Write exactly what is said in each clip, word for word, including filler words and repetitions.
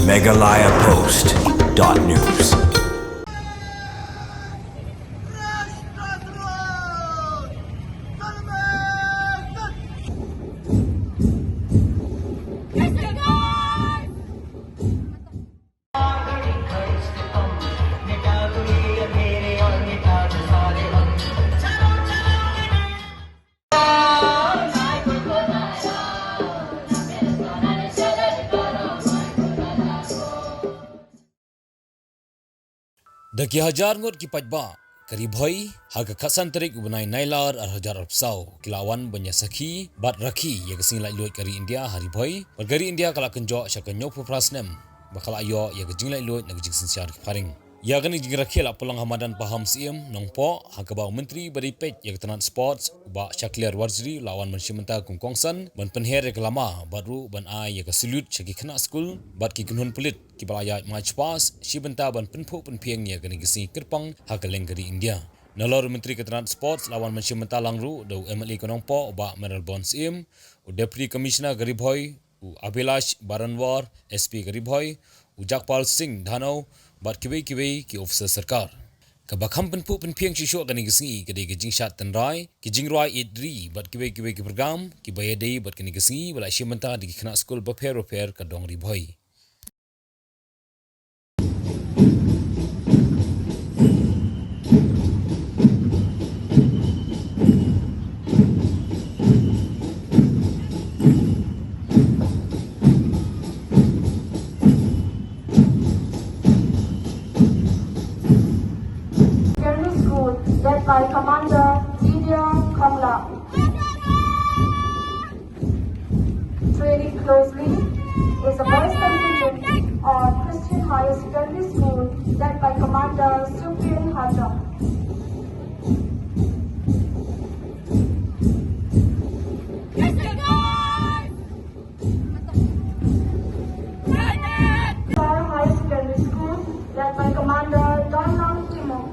Meghalaya Post dot news. Da ki hajar ngut ki paidbah ka Ri Bhoi, ha ka khatsan tarik u bnai Nailar ar hajar arphew saw, ki la wan ban ïa sakhi bad rakhe ïa ka sngi laitluid ka ri India ha Ri Bhoi, bad ka ri India ka la kynjoh sha ka hynñiewphew phra snem ba ka la ïoh ïa ka jinglaitluid na ka jingsynshar ki phareng. Ïa kane ka jingrakhe la pynlong ha madan Paham Syiem, Nongpoh, ha kaba u Myntri ba dei peit ïa ka tnat sports, u Bah Shakliar Warjri, la wan ban shim bynta kum u kongsan ban pynher ïa ka lama bad ruh ban ai ïa ka salute sha ki khynnah skul bad ki kynhun pulit kiba la ïaid march past shim bynta ban pynphuh pynphieng ïa kane ka sngi kyrpang ha kylleng ka ri India. Nalor u Myntri ka tnat sports la wan ban shim bynta lang ruh da u M L A ka Nongpoh, u Bah Mayralborn Syiem, u Deputy Commissioner ka Ri Bhoi, u Abhilash Baranwar, S P ka Ri Bhoi, u Jagpal Singh Dhanoa, bad kiwei kiwei ki officer sorkar. Kaba kham pynphuh pynphieng shuh shuh kane ka sngi ka dei ka jingshad tynrai, ki jingrwai ïeit ri bad kiwei kiwei ki program kiba ïadei bad kane ka sngi ba la shim bynta da ki khynnah skul bapher bapher ka dong Ri Bhoi. Secondary School, led by Commander Didier Kongla. Trailing closely is the boys' contingent of Christian Higher Secondary School, led by Commander Supriyan Hajong. Star Higher Secondary School, led by Commander Donald Timon.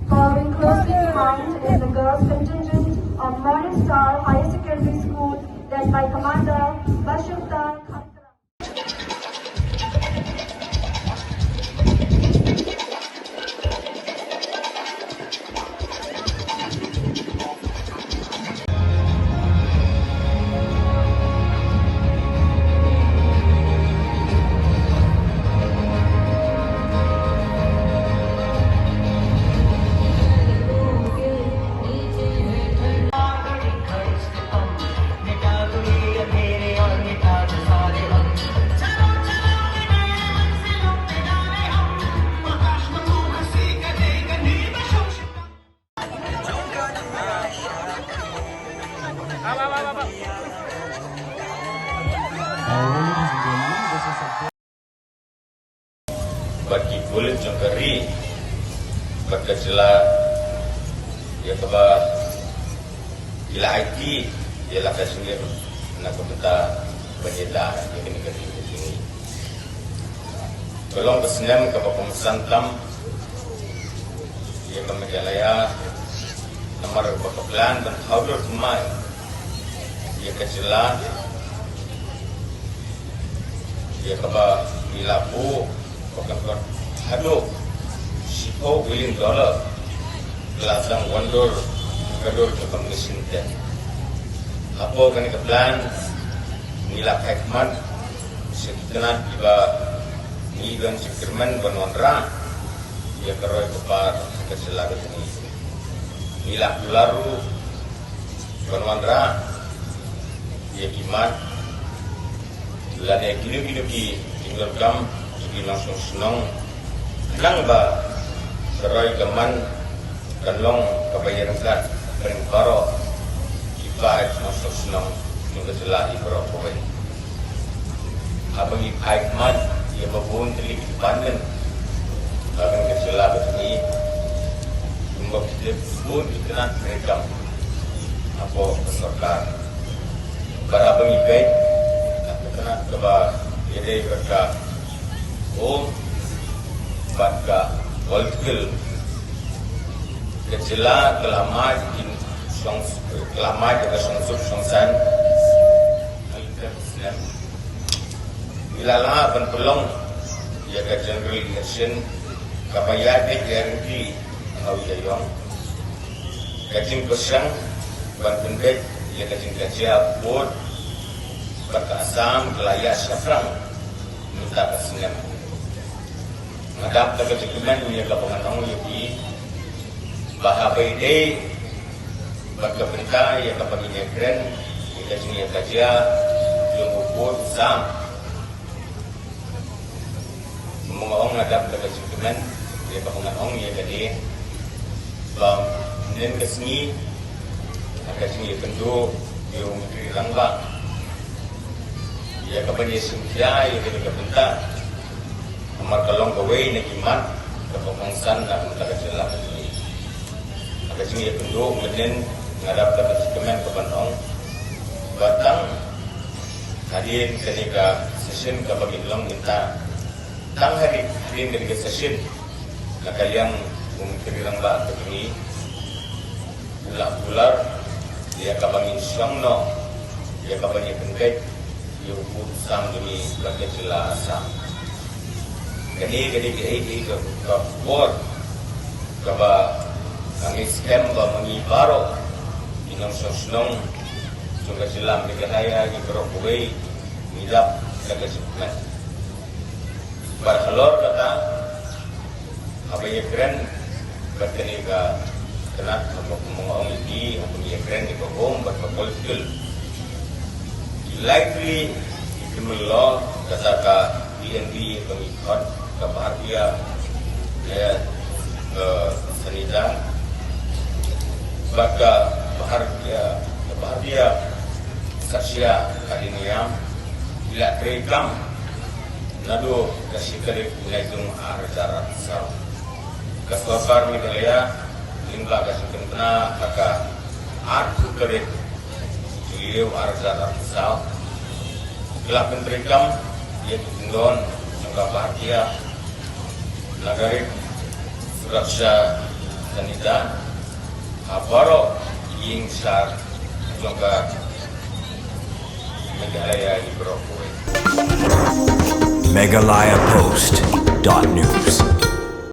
Following closely behind is the girls' contingent of Morning Star Higher Secondary School, led by Commander Bashirta Khattar. Bad ki pulit jong ka ri bad ka jylla, ïa kaba ki la aiti ïa la ka jingim na ka bynta ban ïada ïa kane ka ri ka jong ngi. Ka long ka snem kaba kongsan tam ïa ka Meghalaya, namar ba ka plan ban thaw dur thymmai ïa ka jylla, ïa kaba ngi la buh ba kan kot haduh shiphew billion dollar, la dang wan dur ka dur jong ka machine te. Hapoh kane ka plan ngi la phai khmat sha ki tnat kiba ngi don jingkyrmen ban wanrah ïa ka roi ka par ka jylla ka jong ngi. Ngi la kular ruh ban wanrah ïa ki mat lane kino kino ki jingdonkam jong ki nongshong shnong, khnang ba ka roi ka man kan long kaba ïaryngkat hapdeng baroh ki paid nongshong shnong jong ka jylla hi baroh kawei. Haba ngi phai khmat ïa ba bun tylli ki department ba ka jylla ka jong ngi, kumba ki tip bun ki tnat treikam hapoh ka sorkar. Bad haba ngi peit ha ka tnat kaba ïadei bad ka home bad ka political, Ka jylla ka la mad kin shong, ka la mad ka shongsuk shongsaiñ. Ngi la lah ban pynlong ïa ka general election kaba ïaid beit ïa ryngki ha u ïaïong. Ka jingpyrshang ban pynbeit ïa ka jingkajia vote bad ka Assam ka la ïaid shaphrang mynta ka snem. Nga dap da ka jingkmen ïa kaba ngan ong ïa phi ba haba ïadei bad ka bynta ïa kaba ngin ïakren ïa ka jingïakajia jong u vote u Assam. Kumba nga ong, nga dap da ka jingkmen ïa kaba ngan ong ïa kane, ba mynhynnin ka sngi ha ka jingïakynduh ïa u Myntri Rangbah ïa kaban ïashim khia ïa kane ka bynta. Namar ka long kawei na ki mat kaba kongsan na ka bynta ka jylla ka jong ngi. Ha ka jingïakynduh mynhynnin nga dap da ka jingkmen kaban ong ba tang hadien kane ka session kaba ngin long mynta, tang hadien, hadien kane ka session na ka liang u Myntri Rangbah ka jong ngi u la kular ïa kaba ngin shong noh ïa kaban ïapynbeit ïa u vote u Assam jong ngi bad ka jylla Assam. Kane ka dei kaei kaei ka, ka khubor kaba nga ngeit skhem ba ma ngi baroh ki nongshong shnong jong ka jylla Meghalaya ngi baroh kawei ngi dap da ka jingkmen. Bad halor kata, haba ïakren bad kane ka tnat, haba kum nga ong ïa phi, haba ïakren ïa ka home bad ka political, ki likely ki criminal law, kata ka B N V ba ngi khot, ka Bharatiya, eh, eh, Sanhita bad ka Bharatiya, ka Bharatiya Sakshya Adhiniyam, ki la treikam naduh ka shi tarik u Naitung ar hajar arphew saw. Ka sorkar Meghalaya lyngba ka jingkynpna ha ka arphew tarik u Jylliew ar hajar arphew saw ka la pyntreikam ïa ki kyndon jong ka Bharatiya Nagarik Suraksha Sanhita ha baroh ki ïing shar jong ka Meghalaya hi baroh kawei. Meghalaya Post dot news.